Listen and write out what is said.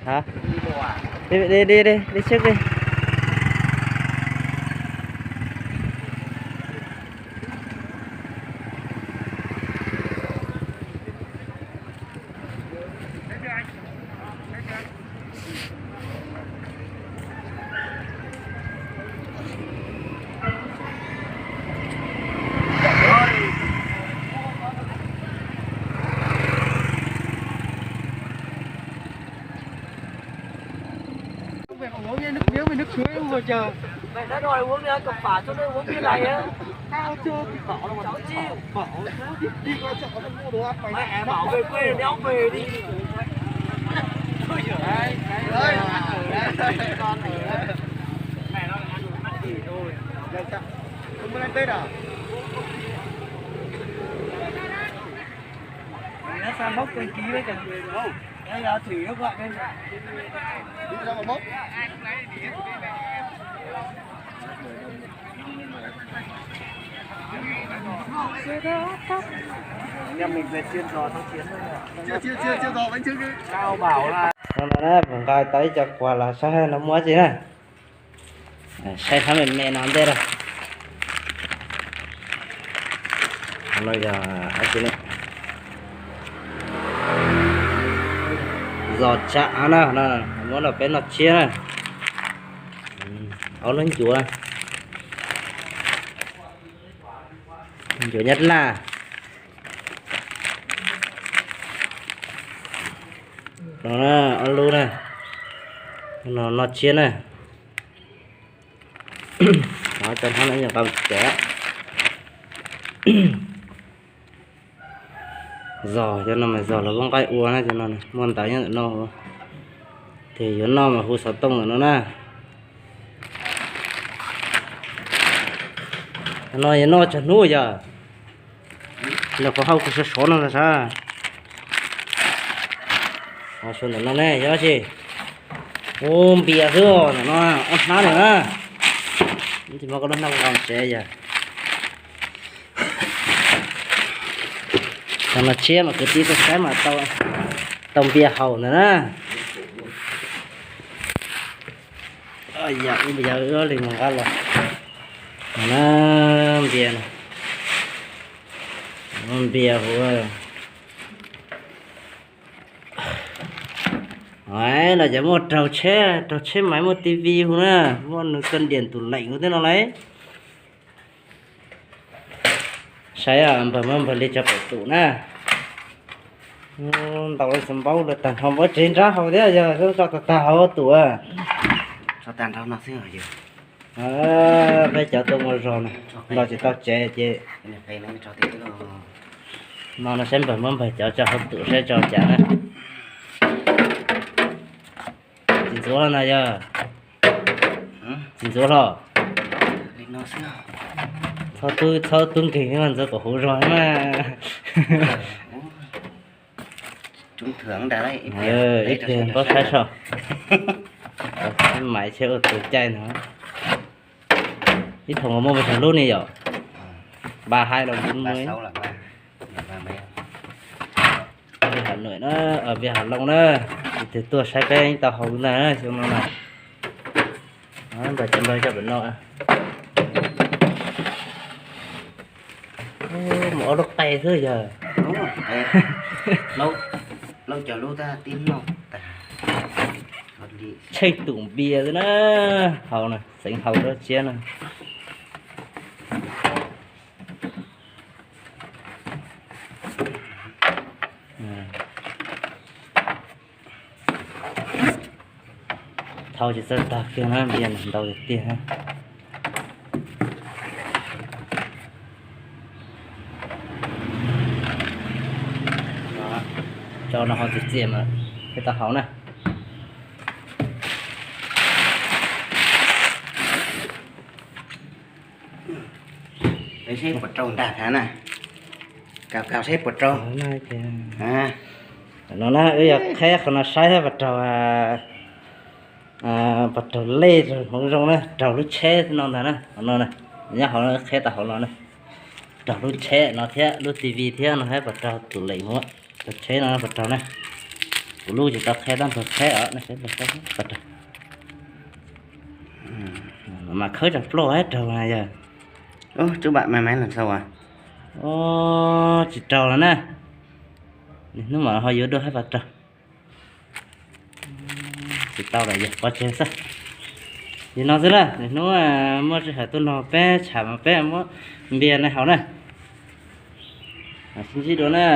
Hả? Đi, đi, đi, đi, đi trước đi. Mày đã đòi uống nữa, cầm phả cho đây uống như này á. Tao chưa kịp bảo đâu mà. Cháu chịu. Bảo. Đi qua chợ nó mua đồ ăn mày. Mẹ bảo về quê đéo về đi. Ôi giời. Đấy, đấy, đấy, con rồi đấy. Mẹ nó ăn đồ ăn gì thôi. Giờ sao? Không có ăn Tết à? Nó sao mốc cơm ký với cả người không? Đây là thử nó gọi đây. Đi ra mà mốc. Anh em mình về chia giò thắng chiến thôi. Chia, chia, chia, chia giò bánh trưng đi. Tao bảo là. Hnub no na, kuv nqa tau ib co quà los saib no muaj dab tsi na. Saib thab me me no ntej na. No yog dab tsi ne? Zos tsam no, muab rau peb noj tshiab na. Ob lub ncuav, ncuav nyab laj. No na, ob lub na, no noj tshiab na. Cov no nyuam qhuav tsev. Zos cov no mas zos lawv muab nqaij ua na, cov no muaj ntawv nyob ntawm no. Ces yuav noj mas hu xov tooj ntawm no na. No yuav noj tsaus hnub yog. Los qhov hauv kuv sov sov no ntag sas. Sov ntawm no ne yog dab tsi? Ua npias xwb os, ntawm no ob hnab lawm na. Tsis muaj koj lub hnab nqa tsev yog. Cov no tshiab mas kwv tij tuaj saib mas tau npias haus ntawd na. Yog ib yam li mus nqa los na, npias, npias huv. Los cov muaj raug tsheb, raug tsheb maiv muaj T V huv na, muaj nws koj diam tus leem huv thiab no lauj. Saib npawg muab npawg li tso pem tus na. Ntaus li xav npaub lawm, tag nrho npaub tsev nrab hauv thiab yog tso tag tag hauv tus. Tso tag nrho no xwb. Peb cov tuaj mus zog no, los tsis tau tsev ces no no saib npawg muab npawg cov tso hauv tus saib tso cas na. Tsis ntxuav hlo na yog? Tsis ntxuav hlo? Txhob tub nkeeg ntxuav kom huv zog na. Ib pliag paub saib so. Maiv tsheb ua tus caij no. Ib thoom muaj pes tsawg lub ne yom? Ba hai los kuv muaj. Npawg Hà Nội na, npawg Hà Long na, tus twg tuaj saib peb yeej tau haus ntag xyoo no na. Npawg cov npawg coj pem no. Mus ob lub qe xwb yog. Lauj cov lub tab tib noj tas. Tsheej tus npias xwb na, haus na, xeev haus dab tsi na. Thau tsis txawj tag kiag na, npias ntau tiag tiag. Tso no ho txias txias mas thiaj tau haus na. Peb seb puas rau ntag thiab na. Kaus kaus seb puas rau. No na wb yog qheb qhov no saib thiab puas raug, puas raug lej hmoov zoo na, raug lub tsheb no ntag na. Qhov no na, nyob hauv qheb tau hauv no na. Raug lub tsheb no thiab lub T V thiab no thiab puas raug tus leem huv, raug tsheb no puas raug na. Kuv lub tsis tau qheb, tab npawg qheb os, nej saib npawg qheb pov rog. Mas khawb tsoom plaub hab raug na yog. Ub, cub bam maiv maiv los tau as. Ub, tsis raug los na. Niaj hnub mam ho yuav dua hab pov rog. Tsis tau lawm yog pov tseg xwb. Yog no xwb na, niaj hnub muaj sij hawm tuaj nrog peb tsham mas peb muab npias nej haus na. Sib ntsib dua na.